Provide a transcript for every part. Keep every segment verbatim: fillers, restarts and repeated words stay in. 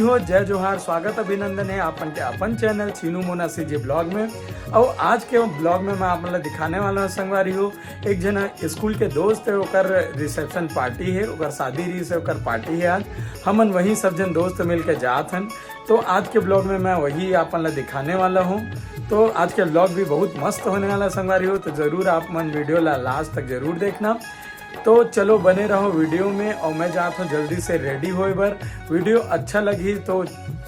हो, जय जोहार, स्वागत अभिनंदन हे आप मन के अपन चैनल छीनू मोना सीजी ब्लॉग में। अउ आज के ब्लॉग में मैं आप मन ला दिखाने वाला हूँ संगवारी हो, एक झन स्कूल के दोस्त हे, ओकर रिसेप्शन पार्टी हे, ओकर शादी रहिस हे, ओकर पार्टी हे आज। हमन वहीं सब झन दोस्त मिल के जात हन। तो आज के ब्लॉग में मैं वही आप मन ला दिखाने वाला हूँ। तो आज के ब्लॉग भी बहुत मस्त होने वाला संगवारी हो, तो जरूर आप मन वीडियो ला लास्ट तक जरूर देखना। तो चलो बने रहो वीडियो में, और मैं जात हूँ जल्दी से रेडी होए बर। वीडियो अच्छा लगही तो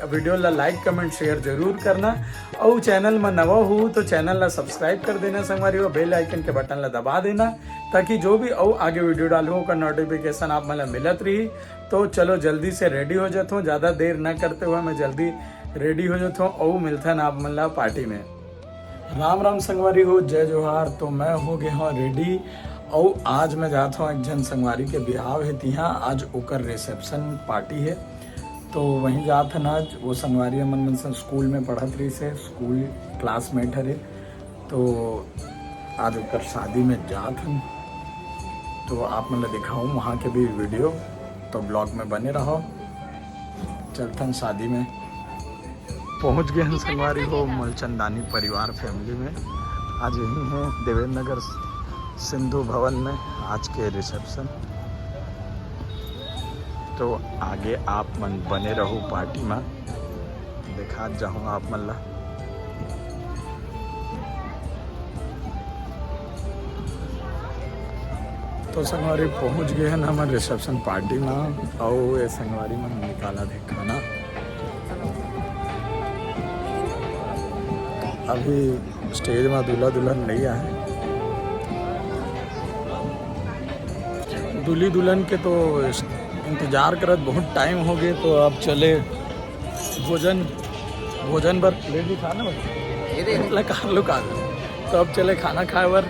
वीडियो ला लाइक, कमेंट, शेयर जरूर करना। और चैनल में नवा हो तो चैनल ला सब्सक्राइब कर देना संगवारी हो, बेल आइकन के बटन ला दबा देना, ताकि जो भी और आगे वीडियो डालहूँ ओकर नोटिफिकेशन आप मन ला मिलत रही। तो चलो जल्दी से रेडी हो जात हूँ, ज़्यादा देर न करते हुए मैं जल्दी रेडी हो जात हूँ और मिलथन आप मन ला पार्टी में। राम राम संगवारी हो, जय जोहार। तो मैं हो गया हूँ रेडी, और आज मैं जात हूँ एक झन संगवारी के बिहाव हे तिहाँ, आज ओकर रिसेप्शन पार्टी हे। तो वहीं जात हन आज, वो संगवारी हमन मन से स्कूल में पढ़त रहिस हे, स्कूल क्लासमेट हरे। तो आज ओकर शादी में जात हन, तो आप मन ला दिखाऊँ वहाँ के भी वीडियो, तो ब्लॉग में बने रहो। चलथन शादी में। पहुँच गए हन संगवारी हो मलचंदानी परिवार फैमिली में। आज यही हैं देवेंद्र नगर सिंधु भवन में आज के रिसेप्शन। तो आगे आप मन बने रहो पार्टी में, दिखात जाहूँ आप मन ला। तो संगवारी पहुँच गए हन हमर रिसेप्शन पार्टी में, अउ ये संगवारी मन निकालत हे खाना। अभी स्टेज में दूल्हा दुल्हन नहीं आए, दूल्ही दुल्हन के तो इंतजार करत बहुत टाइम हो गए, तो अब चले भोजन, भोजन बर। ले भी खा ना भाई। ये दे। इतना कार लो कार। तो अब चले खाना खाए बर।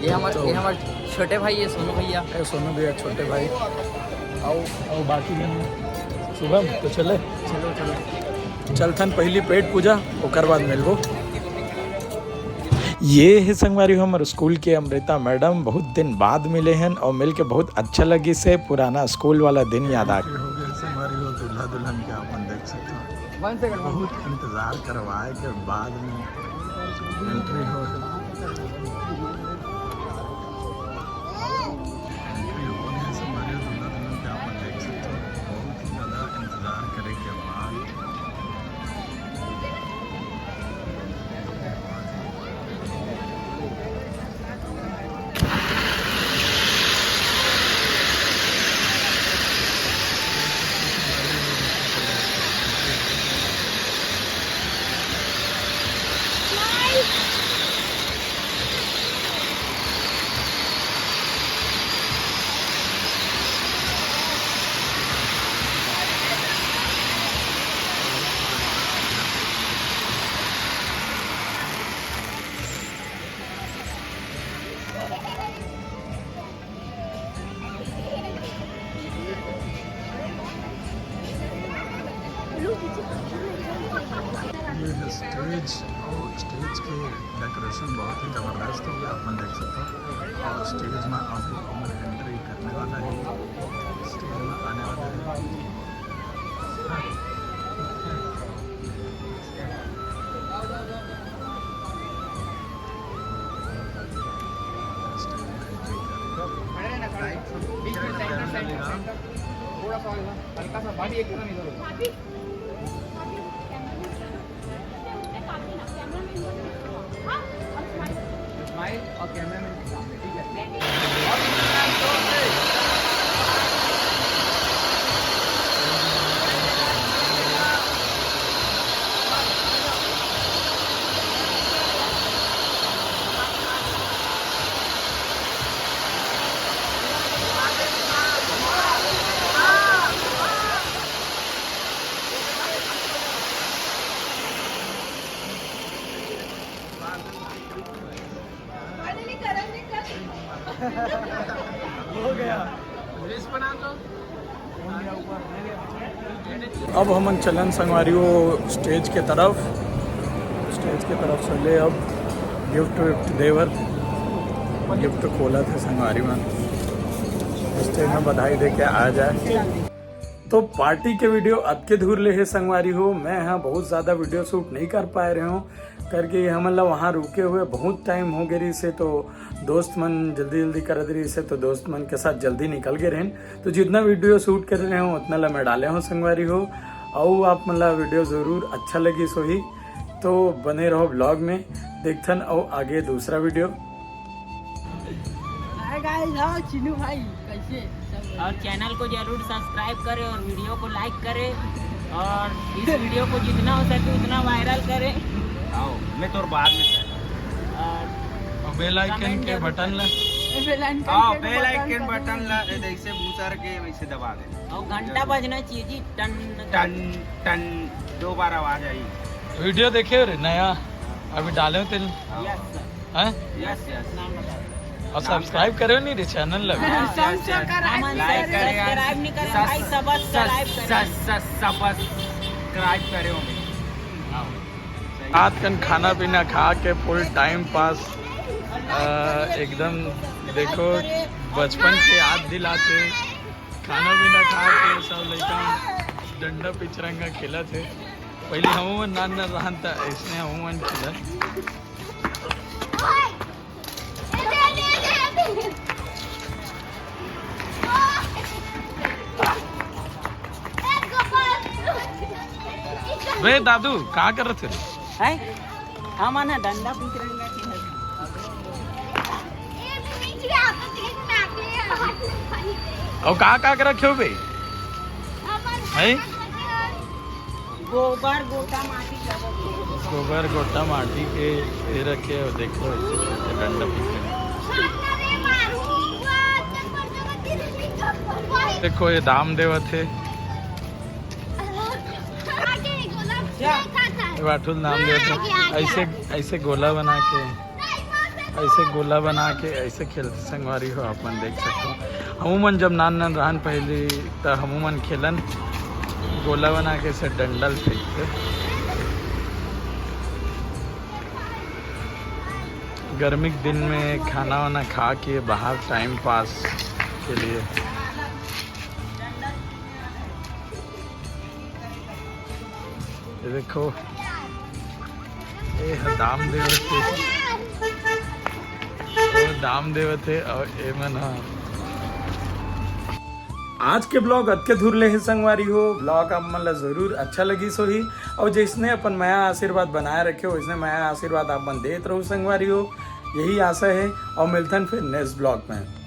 ये हमार, तो ये हमार छोटे भाई है सोनू भैया। ए, सोनू भैया, छोटे भाई। आओ, आओ, बाकी जन। शुभम, तो चले? चलो, चलो। चलथन पहली पेट पूजा, ओकर बाद मिलबो। ये है संगवारी हो हमर स्कूल के अमृता मैडम, बहुत दिन बाद मिले हन और मिलके बहुत अच्छा लगिस हे, पुराना स्कूल वाला दिन याद आ गया। हो गया संगवारी हो, दूल्हा दुल्हन के अपन देख सकते हो। One second, one बहुत इंतजार करवाए के बाद में एंट्री हो। एंट्री हो गया संगवारी हो, दूल्हा दुल्हन के अपन देख सकते हो, बहुत ही ज़्यादा इंतजार करे के बाद। ये है स्टेज, और स्टेज के डेकोरेशन बहुत ही ज़बरदस्त हो गया, आप मन देख सकते हो। और स्टेज में अब हमर एंट्री करने वाला है, स्टेज में आने वाला है। खड़े रहना, खड़े रहना। बीच में सेंटर, सेंटर, सेंटर। थोड़ा सा हल्का सा, भाभी एक कदम इधर हो। भाभी, भाभी, कैमरा मैन, कैमरा मैन को देखो। हाँ, और स्माइल। स्माइल और कैमरा मैन के सामने, ठीक है? अब हमन चलन संगवारी हो स्टेज के तरफ, स्टेज के तरफ चले। अब गिफ्ट विफ्ट देवर, गिफ्ट खोलत हे संगवारी मन, स्टेज में बधाई दे के आ जाए। तो पार्टी के वीडियो अतके धूर ले हे संगवारी हो। मैं हा बहुत ज्यादा वीडियो शूट नहीं कर पाए रहे हूँ, करके हमन ला वहाँ रुके हुए बहुत टाइम हो गए रहिस हे, तो दोस्त मन जल्दी जल्दी करत रहिस हे, तो दोस्त मन के साथ जल्दी निकल गए रहेन। तो जितना वीडियो शूट करे रहे हूँ उतना ला मैं डाले हूँ संगवारी हो। अउ आप मन ला वीडियो जरूर अच्छा लगिस होही, तो बने रहो ब्लॉग में। देखथन अउ आगे दूसरा वीडियो। हाय गाइस, हाँ चिन्नू भाई, कैसे सब? और चैनल को जरूर सब्सक्राइब करें और वीडियो को लाइक करें और इस वीडियो को जितना हो सके उतना वायरल करें। आओ, मैं तोर बाद में और और बेल आइकन comment के जरूर बटन ला बेल आइकन आओ, के बेल आइकन बटन बटन ला ऐसे घुसर के वैसे दबा दे। और घंटा बजना चाहिए जी, टन। टन टन दो बार आवाज आई। वीडियो देखे हो रे नया, अभी डाले हो तेल यस सर, हैं? Yes yes. नाम बता। और सब्सक्राइब करे हो नहीं रे चैनल ला? सब्सक्राइब हम Like करें यार। सब्सक्राइब नहीं करें भाई, सब्सक्राइब करें। सब्सक्राइब करे होंगे। रात कन खाना पीना खा के फुल टाइम पास, अ, एकदम देखो बचपन के याद दिलाते। खाना पीना खा के सब लइका डंडा पिचरंगा खेलत हे। पहले हमू मन नान नान रहन त ऐसने हमू मन खेलत। बे दादू, का करत हे? है, हम ना डंडा पिचरंगा खेलत। और का का के रखे हो बे? हैं? गोबर गोटा माटी जगह। गोबर गोटा माटी के ये रखे हो, देखो ऐसे करके डंडा पीछे। देखो ये दाम देवत हे, ये बाठुल दाम देवत हे। ऐसे ऐसे गोला बना के, ऐसे गोला बना के ऐसे खेलते संगवारी हो, आप मन देख सकते हो। हमू मन जब नान नान रहन पहली त हमू मन खेलन गोला बना के ऐसे डंडल फेंकते। गर्मी के दिन में खाना वाना खा के बाहर टाइम पास के लिए। ये देखो, ये ह दाम देवत हे, वो दाम देवत हे और ये मन ह। आज के ब्लॉग अतके धुर ले हे संगवारी हो। ब्लॉग आप मन ला जरूर अच्छा लगिस होही और जैसने अपन मया आशीर्वाद बनाए रखे हो वैसने मया आशीर्वाद आप मन देत रहो संगवारी हो, यही आशा है। और मिलथन फिर नेक्स्ट ब्लॉग में।